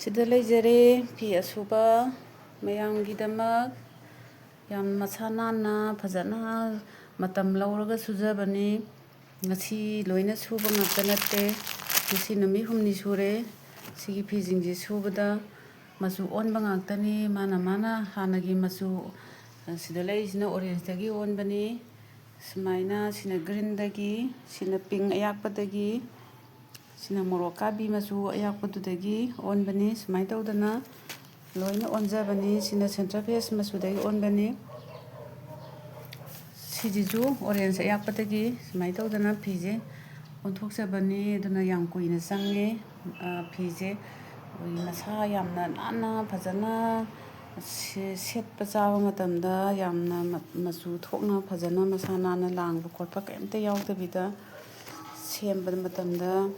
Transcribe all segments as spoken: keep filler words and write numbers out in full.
ꯁꯤꯗ ꯂꯩꯖꯔꯦ ꯐꯤ ꯑꯁꯨꯕ ꯃꯌꯥꯝꯒꯤꯗꯃꯛ꯫ ꯌꯥꯝ ꯃꯁꯥ ꯅꯥꯟꯅ ꯐꯖꯅ ꯃꯇꯝ ꯂꯧꯔꯒ ꯁꯨꯖꯕꯅꯤ꯫ ꯉꯁꯤ ꯂꯣꯏꯅ ꯁꯨꯕ ꯉꯥꯛꯇ ꯅꯠꯇꯦ, ꯉꯁꯤ ꯅꯨꯃꯤꯠ ꯍꯨꯝꯅꯤ ꯁꯨꯔꯦ꯫ ꯁꯤꯒꯤ ꯐꯤꯁꯤꯡꯁꯦ ꯁꯨꯕꯗ ꯃꯆꯨ ꯑꯣꯟꯕ ꯉꯥꯛꯇꯅꯤ꯫ ꯃꯥꯅ ꯃꯥꯅ ꯍꯥꯟꯅꯒꯤ ꯃꯆꯨ, ꯁꯤꯗ ꯂꯩꯔꯤꯁꯤꯅ ꯑꯣꯔꯦꯟꯖꯇꯒꯤ ꯑꯣꯟꯕꯅꯤ꯫ ꯁꯨꯃꯥꯏꯅ ꯁꯤꯅ ꯒ꯭ꯔꯤꯟꯗꯒꯤ, ꯁꯤꯅ ꯄꯤꯡ ꯑꯌꯥꯛꯄꯗꯒꯤ, ꯁꯤꯅ ꯃꯣꯔꯣꯛ ꯀꯥꯕꯤ ꯃꯆꯨ ꯑꯌꯥꯛꯄꯗꯨꯗꯒꯤ ꯑꯣꯟꯕꯅꯤ꯫ ꯁꯨꯃꯥꯏꯅ ꯇꯧꯗꯅ ꯂꯣꯏꯅ ꯑꯣꯟꯖꯕꯅꯤ꯫ ꯁꯤꯅ ꯁꯦꯟꯇꯔ ꯐꯦꯁ ꯃꯆꯨꯗꯒꯤ ꯑꯣꯟꯕꯅꯤ꯫ ꯁꯤꯁꯤꯁꯨ ꯑꯣꯔꯦꯟꯖ ꯑꯌꯥꯛꯄꯗꯒꯤ ꯁꯨꯃꯥꯏꯅ ꯇꯧꯗꯅ ꯐꯤꯁꯦ ꯑꯣꯟꯊꯣꯛꯆꯕꯅꯤ꯫ ꯑꯗꯨꯅ ꯌꯥꯝ ꯀꯨꯏꯅ ꯆꯪꯉꯦ꯫ ꯐꯤꯁꯦ ꯑꯩꯈꯣꯏꯒꯤ ꯃꯁꯥ ꯌꯥꯝꯅ ꯅꯥꯟꯅ ꯐꯖꯅ ꯁꯦꯠꯄ ꯆꯥꯕ ꯃꯇꯝꯗ ꯌꯥꯝꯅ ꯃꯆꯨ ꯊꯣꯛꯅ ꯐꯖꯅ ꯃꯁꯥ ꯅꯥꯟꯅ ꯂꯥꯡꯕ ꯈꯣꯠꯄ ꯀꯔꯤꯝꯇ ꯌꯥꯎꯗꯕꯤꯗ ꯁꯦꯝꯕ ꯃꯇꯝꯗ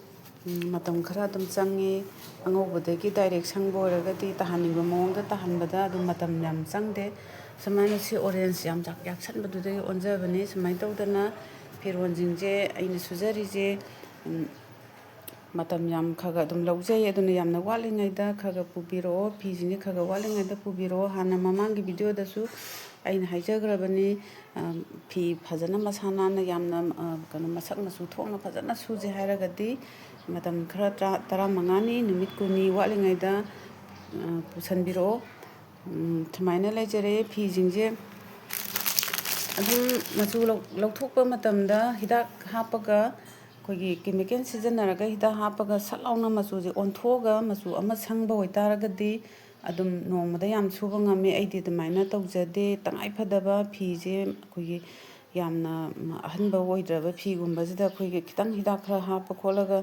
ꯃꯇꯝ ꯈꯔ ꯑꯗꯨꯝ ꯆꯪꯉꯤ꯫ ꯑꯉꯧꯕꯗꯒꯤ ꯗꯥꯏꯔꯦꯛ ꯁꯪꯕ ꯑꯣꯏꯔꯒꯗꯤ ꯇꯥꯍꯟꯅꯤꯡꯕ ꯃꯑꯣꯡꯗ ꯇꯥꯍꯟꯕꯗ ꯑꯗꯨꯝ ꯃꯇꯝ ꯌꯥꯝ ꯆꯪꯗꯦ꯫ ꯁꯨꯃꯥꯏꯅ ꯁꯤ ꯑꯣꯔꯦꯟꯖ ꯌꯥꯝ ꯌꯥꯛꯁꯟꯕꯗꯨꯗꯒꯤ ꯑꯣꯟꯖꯕꯅꯤ꯫ ꯁꯨꯃꯥꯏꯅ ꯇꯧꯗꯅ ꯐꯤꯔꯣꯟꯁꯤꯡꯁꯦ ꯑꯩꯅ ꯁꯨꯖꯔꯤꯁꯦ ꯃꯇꯝ ꯌꯥꯝ ꯈꯔ ꯈꯔ ꯑꯗꯨꯝ ꯂꯧꯖꯩ꯫ ꯑꯗꯨꯅ ꯌꯥꯝꯅ ꯋꯥꯠꯂꯤꯉꯩꯗ ꯈꯔ ꯈꯔ ꯄꯨꯕꯤꯔꯛꯑꯣ, ꯐꯤꯁꯤꯡꯁꯦ ꯈꯔ ꯈꯔ ꯋꯥꯠꯂꯤꯉꯩꯗ ꯄꯨꯕꯤꯔꯛꯑꯣ꯫ ꯍꯥꯟꯅ ꯃꯃꯥꯡꯒꯤ ꯚꯤꯗꯤꯑꯣꯗꯁꯨ ꯑꯩꯅ ꯍꯥꯏꯖꯈ꯭ꯔꯕꯅꯤ꯫ ꯐꯤ ꯐꯖꯅ ꯃꯁꯥ ꯅꯥꯟꯅ ꯌꯥꯝꯅ ꯀꯩꯅꯣ ꯃꯁꯛ ꯃꯆꯨ ꯊꯣꯛꯅ ꯐꯖꯅ ꯁꯨꯁꯦ ꯍꯥꯏꯔꯒꯗꯤ ꯃꯇꯝ ꯈꯔ ꯇꯔꯥ ꯇꯔꯥꯃꯉꯥꯅꯤ, ꯅꯨꯃꯤꯠ ꯀꯨꯟꯅꯤ ꯋꯥꯠꯂꯤꯉꯩꯗ ꯄꯨꯁꯟꯕꯤꯔꯛꯑꯣ꯫ ꯁꯨꯃꯥꯏꯅ ꯂꯩꯖꯔꯦ ꯐꯤꯁꯤꯡꯁꯦ꯫ ꯑꯗꯨꯝ ꯃꯆꯨ ꯂꯧꯊꯣꯛꯄ ꯃꯇꯝꯗ ꯍꯤꯗꯥꯛ ꯍꯥꯞꯄꯒ, ꯑꯩꯈꯣꯏꯒꯤ ꯀꯦꯃꯤꯀꯦꯜ ꯁꯤꯖꯤꯟꯅꯔꯒ ꯍꯤꯗꯥꯛ ꯍꯥꯞꯄꯒ ꯁꯠ ꯂꯥꯎꯅ ꯃꯆꯨꯁꯦ ꯑꯣꯟꯊꯣꯛꯑꯒ ꯃꯆꯨ ꯑꯃ ꯁꯪꯕ ꯑꯣꯏꯇꯥꯔꯒꯗꯤ ꯑꯗꯨꯝ ꯅꯣꯡꯃꯗ ꯌꯥꯝ ꯁꯨꯕ ꯉꯝꯃꯤ꯫ ꯑꯩꯗꯤ ꯑꯗꯨꯃꯥꯏꯅ ꯇꯧꯖꯗꯦ꯫ ꯇꯉꯥꯏ ꯐꯗꯕ ꯐꯤꯁꯦ ꯑꯩꯈꯣꯏꯒꯤ ꯌꯥꯝꯅ ꯑꯍꯟꯕ ꯑꯣꯏꯗ꯭ꯔꯕ ꯐꯤꯒꯨꯝꯕꯁꯤꯗ ꯑꯩꯈꯣꯏꯒꯤ ꯈꯤꯇꯪ ꯍꯤꯗꯥꯛ ꯈꯔ ꯍꯥꯞꯄ ꯈꯣꯠꯂꯒ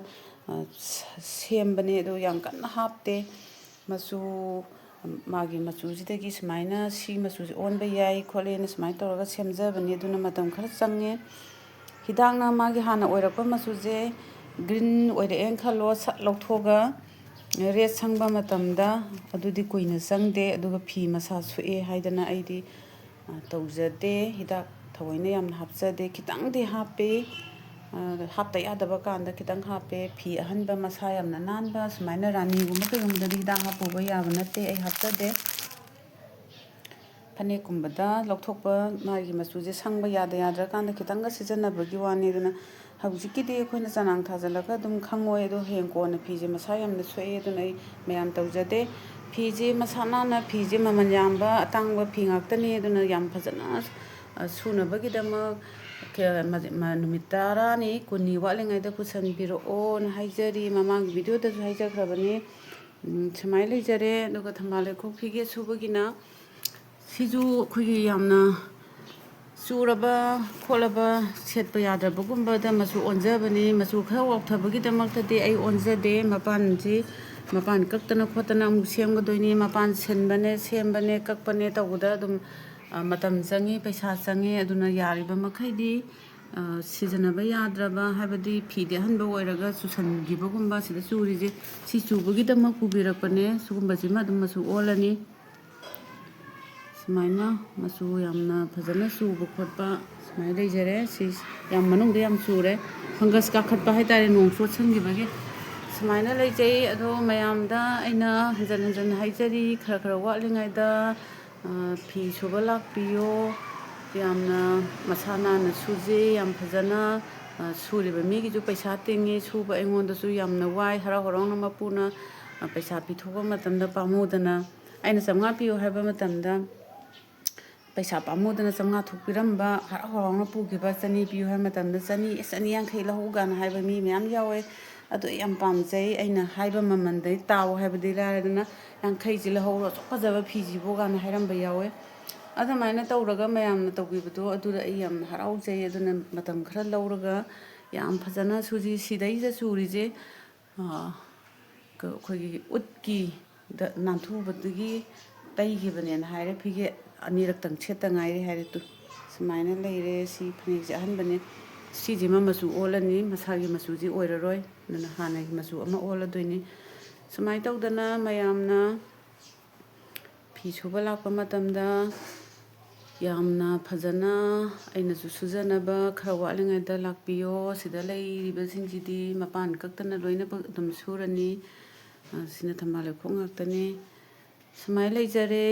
ꯁꯦꯝꯕꯅꯦ꯫ ꯑꯗꯣ ꯌꯥꯝ ꯀꯟꯅ ꯍꯥꯞꯇꯦ꯫ ꯃꯆꯨ, ꯃꯥꯒꯤ ꯃꯆꯨꯁꯤꯗꯒꯤ ꯁꯨꯃꯥꯏꯅ ꯁꯤ ꯃꯆꯨꯁꯦ ꯑꯣꯟꯕ ꯌꯥꯏ ꯈꯣꯠꯂꯦꯅ ꯁꯨꯃꯥꯏꯅ ꯇꯧꯔꯒ ꯁꯦꯝꯖꯕꯅꯤ꯫ ꯑꯗꯨꯅ ꯃꯇꯝ ꯈꯔ ꯆꯪꯉꯦ꯫ ꯍꯤꯗꯥꯛꯅ ꯃꯥꯒꯤ ꯍꯥꯟꯅ ꯑꯣꯏꯔꯛꯄ ꯃꯆꯨꯁꯦ ꯒ꯭ꯔꯤꯟ ꯑꯣꯏꯔꯛꯑꯦꯅ ꯈꯜꯂꯣ, ꯁꯠ ꯂꯧꯊꯣꯛꯑꯒ ꯔꯦꯗ ꯁꯪꯕ ꯃꯇꯝꯗ ꯑꯗꯨꯗꯤ ꯀꯨꯏꯅ ꯆꯪꯗꯦ꯫ ꯑꯗꯨꯒ ꯐꯤ ꯃꯁꯥ ꯁꯣꯛꯑꯦ ꯍꯥꯏꯗꯅ ꯑꯩꯗꯤ ꯇꯧꯖꯗꯦ꯫ ꯍꯤꯗꯥꯛ ꯊꯑꯣꯏꯅ ꯌꯥꯝꯅ ꯍꯥꯞꯆꯗꯦ, ꯈꯤꯇꯪꯗꯤ ꯍꯥꯞꯄꯤ꯫ ꯍꯥꯞꯇ ꯌꯥꯗꯕ ꯀꯥꯟꯗ ꯈꯤꯇꯪ ꯍꯥꯞꯄꯦ꯫ ꯐꯤ ꯑꯍꯟꯕ ꯃꯁꯥ ꯌꯥꯝꯅ ꯅꯥꯟꯕ, ꯁꯨꯃꯥꯏꯅ ꯔꯥꯅꯤꯒꯨꯝꯕ ꯀꯩꯒꯨꯝꯕꯗꯗꯤ ꯍꯤꯗꯥꯛ ꯍꯥꯞꯄꯨꯕ ꯌꯥꯕ ꯅꯠꯇꯦ, ꯑꯩ ꯍꯥꯞꯆꯗꯦ꯫ ꯐꯅꯦꯛꯀꯨꯝꯕꯗ ꯂꯧꯊꯣꯛꯄ, ꯃꯥꯒꯤ ꯃꯆꯨꯁꯦ ꯁꯪꯕ ꯌꯥꯗ ꯌꯥꯗ꯭ꯔꯀꯥꯟꯗ ꯈꯤꯇꯪꯒ ꯁꯤꯖꯤꯟꯅꯕꯒꯤ ꯋꯥꯅꯤ꯫ ꯑꯗꯨꯅ ꯍꯧꯖꯤꯛꯀꯤꯗꯤ ꯑꯩꯈꯣꯏꯅ ꯆꯅꯥꯡ ꯊꯥꯖꯤꯜꯂꯒ ꯑꯗꯨꯝ ꯈꯪꯉꯣꯏ꯫ ꯑꯗꯣ ꯍꯌꯦꯡ ꯀꯣꯟꯅ ꯐꯤꯁꯦ ꯃꯁꯥ ꯌꯥꯝꯅ ꯁꯣꯛꯑꯦ, ꯑꯗꯨꯅ ꯑꯩ ꯃꯌꯥꯝ ꯇꯧꯖꯗꯦ꯫ ꯐꯤꯁꯦ ꯃꯁꯥ ꯅꯥꯟꯅ, ꯐꯤꯁꯦ ꯃꯃꯜ ꯌꯥꯝꯕ ꯑꯇꯥꯡꯕ ꯐꯤ ꯉꯥꯛꯇꯅꯤ꯫ ꯑꯗꯨꯅ ꯌꯥꯝ ꯐꯖꯅ, ꯑ, ꯁꯨꯅꯕꯒꯤꯗꯃꯛ ꯀ-, ꯃ-, ꯃ-, ꯅꯨꯃꯤꯠ ꯇꯔꯥꯅꯤ, ꯀꯨꯟꯅꯤ ꯋꯥꯠꯂꯤꯉꯩꯗ ꯄꯨꯁꯟꯕꯤꯔꯛꯑꯣꯅ ꯍꯥꯏꯖꯔꯤ꯫ ꯃꯃꯥꯡꯒꯤ ꯚꯤꯗꯤꯑꯣꯗꯁꯨ ꯍꯥꯏꯖꯈ꯭ꯔꯕꯅꯤ꯫ ꯎꯝ, ꯁꯨꯃꯥꯏꯅ ꯂꯩꯖꯔꯦ꯫ ꯑꯗꯨꯒ ꯊꯝꯕꯥꯜ ꯂꯩꯈꯣꯛ ꯐꯤꯒꯦ ꯁꯨꯕꯒꯤꯅ ꯁꯤꯁꯨ ꯑꯩꯈꯣꯏꯒꯤ ꯌꯥꯝꯅ ꯆꯨꯔꯕ ꯈꯣꯠꯂꯕ, ꯁꯦꯠꯄ ꯌꯥꯗ꯭ꯔꯕꯒꯨꯝꯕꯗ ꯃꯆꯨ ꯑꯣꯟꯖꯕꯅꯤ꯫ ꯃꯆꯨ ꯈꯔ ꯋꯥꯎꯊꯕꯒꯤꯗꯃꯛꯇꯗꯤ ꯑꯩ ꯑꯣꯟꯖꯗꯦ꯫ ꯃꯄꯥꯟꯁꯤ, ꯃꯄꯥꯟ ꯀꯛꯇꯅ ꯈꯣꯠꯇꯅ ꯑꯃꯨꯛ ꯁꯦꯝꯒꯗꯣꯏꯅꯤ꯫ ꯃꯄꯥꯟ ꯁꯤꯟꯕꯅꯦ, ꯁꯦꯝꯕꯅꯦ, ꯀꯛꯄꯅꯦ ꯇꯧꯕꯗ ꯑꯗꯨꯝ, ꯑ, ꯃꯇꯝ ꯆꯪꯉꯤ, ꯄꯩꯁꯥ ꯆꯪꯉꯤ꯫ ꯑꯗꯨꯅ ꯌꯥꯔꯤꯕ ꯃꯈꯩꯗꯤ, ꯑ, ꯁꯤꯖꯤꯟꯅꯕ ꯌꯥꯗ꯭ꯔꯕ, ꯍꯥꯏꯕꯗꯤ ꯐꯤꯗꯤ ꯑꯍꯟꯕ ꯑꯣꯏꯔꯒ ꯆꯨꯁꯟꯈꯤꯕꯒꯨꯝꯕ, ꯁꯤꯗ ꯆꯨꯔꯤꯁꯦ, ꯁꯤ ꯆꯨꯕꯒꯤꯗꯃꯛ ꯄꯨꯕꯤꯔꯛꯄꯅꯦ꯫ ꯁꯤꯒꯨꯝꯕꯁꯤꯃ ꯑꯗꯨꯝ ꯃꯆꯨ ꯑꯣꯜꯂꯅꯤ꯫ ꯁꯨꯃꯥꯏꯅ ꯃꯆꯨ ꯌꯥꯝꯅ ꯐꯖꯅ ꯆꯨꯕ ꯈꯣꯠꯄ ꯁꯨꯃꯥꯏꯅ ꯂꯩꯖꯔꯦ꯫ ꯁꯤ ꯌꯥꯝ ꯃꯅꯨꯡꯗ ꯌꯥꯝ ꯆꯨꯔꯦ, ꯐꯪꯒꯁ ꯀꯥꯈꯠꯄ ꯍꯥꯏꯇꯥꯔꯦ, ꯅꯣꯡ ꯆꯣꯠꯁꯟꯈꯤꯕꯒꯤ꯫ ꯁꯨꯃꯥꯏꯅ ꯂꯩꯖꯩ꯫ ꯑꯗꯣ ꯃꯌꯥꯝꯗ ꯑꯩꯅ ꯍꯟꯖꯟ ꯍꯟꯖꯟ ꯍꯥꯏꯖꯔꯤ, ꯈꯔ ꯈꯔ ꯋꯥꯠꯂꯤꯉꯩꯗ, ꯑ, ꯐꯤ ꯁꯨꯕ ꯂꯥꯛꯄꯤꯌꯣ꯫ ꯌꯥꯝꯅ ꯃꯁꯥ ꯅꯥꯟꯅ ꯁꯨꯖꯩ, ꯌꯥꯝ ꯐꯖꯅ, ꯑ, ꯁꯨꯔꯤꯕ ꯃꯤꯒꯤꯁꯨ ꯄꯩꯁꯥ ꯇꯤꯡꯉꯤ, ꯁꯨꯕ ꯑꯩꯉꯣꯟꯗꯁꯨ ꯌꯥꯝꯅ ꯋꯥꯏ꯫ ꯍꯔꯥꯎ ꯍꯔꯥꯎꯅ ꯃꯄꯨꯅ, ꯑ, ꯄꯩꯁꯥ ꯄꯤꯊꯣꯛꯄ ꯃꯇꯝꯗ ꯄꯥꯝꯃꯨꯗꯅ, ꯑꯩꯅ ꯆꯥꯝꯃꯉꯥ ꯄꯤꯌꯨ ꯍꯥꯏꯕ ꯃꯇꯝꯗ ꯄꯩꯁꯥ ꯄꯥꯝꯃꯨꯗꯅ ꯆꯥꯝꯃꯉꯥ ꯊꯣꯛꯄꯤꯔꯝꯕ, ꯍꯔꯥꯎ ꯍꯔꯥꯎꯅ ꯄꯨꯈꯤꯕ꯫ ꯆꯅꯤ ꯄꯤꯌꯨ ꯍꯥꯏꯕ ꯃꯇꯝꯗ ꯆꯅꯤ, ꯑꯦ, ꯆꯅꯤ ꯌꯥꯡꯈꯩ ꯂꯧꯍꯧꯒꯅ ꯍꯥꯏꯕ ꯃꯤ ꯃꯌꯥꯝ ꯌꯥꯎꯋꯦ꯫ ꯑꯗꯨ ꯑꯩ ꯌꯥꯝ ꯄꯥꯝꯖꯩ꯫ ꯑꯩꯅ ꯍꯥꯏꯕ ꯃꯃꯜꯗꯩ ꯇꯥꯎ ꯍꯥꯏꯕꯗꯤ ꯂꯥꯏꯔꯗꯅ, "ꯌꯥꯡꯈꯩꯁꯤ ꯂꯧꯍꯧꯔꯣ, ꯑꯁꯨꯛ ꯐꯖꯕ ꯐꯤꯁꯤꯕꯨ" ꯀꯥꯏꯅ ꯍꯥꯏꯔꯝꯕ ꯌꯥꯎꯋꯦ꯫ ꯑꯗꯨꯃꯥꯏꯅ ꯇꯧꯔꯒ ꯃꯌꯥꯝꯅ ꯇꯧꯕꯤꯕꯗꯣ ꯑꯗꯨꯗ ꯑꯩ ꯌꯥꯝꯅ ꯍꯔꯥꯎꯖꯩ꯫ ꯑꯗꯨꯅ ꯃꯇꯝ ꯈꯔ ꯂꯧꯔꯒ ꯌꯥꯝ ꯐꯖꯅ ꯁꯨꯖꯤ꯫ ꯁꯤꯗꯩꯁꯤꯗ ꯆꯨꯔꯤꯁꯦ, ꯑ, ꯀ-, ꯑꯩꯈꯣꯏꯒꯤ ꯎꯠꯀꯤꯗ ꯅꯥꯟꯊꯨꯕꯗꯒꯤ ꯇꯩꯈꯤꯕꯅꯦꯅ ꯍꯥꯏꯔꯦ꯫ ꯐꯤꯒꯦ ꯑꯅꯤꯔꯛꯇꯪ ꯁꯦꯠꯇ ꯉꯥꯏꯔꯤ ꯍꯥꯏꯔꯦ꯫ ꯇꯨ, ꯁꯨꯃꯥꯏꯅ ꯂꯩꯔꯦ꯫ ꯁꯤ ꯐꯅꯦꯛꯁꯦ ꯑꯍꯟꯕꯅꯦ꯫ ꯁꯤꯁꯤꯃ ꯃꯆꯨ ꯑꯣꯜꯂꯅꯤ, ꯃꯁꯥꯒꯤ ꯃꯆꯨꯁꯤ ꯑꯣꯏꯔꯔꯣꯏ꯫ ꯑꯗꯨꯅ ꯍꯥꯟꯅꯒꯤ ꯃꯆꯨ ꯑꯃ ꯑꯣꯜꯂꯗꯣꯏꯅꯤ꯫ ꯁꯨꯃꯥꯏꯅ ꯇꯧꯗꯅ ꯃꯌꯥꯝꯅ ꯐꯤ ꯁꯨꯕ ꯂꯥꯛꯄ ꯃꯇꯝꯗ ꯌꯥꯝꯅ ꯐꯖꯅ ꯑꯩꯅꯁꯨ ꯁꯨꯖꯅꯕ ꯈꯔ ꯋꯥꯠꯂꯤꯉꯩꯗ ꯂꯥꯛꯄꯤꯌꯣ꯫ ꯁꯤꯗ ꯂꯩꯔꯤꯕꯁꯤꯡꯁꯤꯗꯤ ꯃꯄꯥꯟ ꯀꯛꯇꯅ ꯂꯣꯏꯅꯃꯛ ꯑꯗꯨꯝ ꯁꯨꯔꯅꯤ꯫ ꯑ, ꯁꯤꯅ ꯊꯝꯕꯥꯜ ꯂꯩꯈꯣꯛ ꯉꯥꯛꯇꯅꯤ꯫ ꯁꯨꯃꯥꯏꯅ ꯂꯩꯖꯔꯦ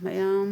ꯃꯌꯥꯝ꯫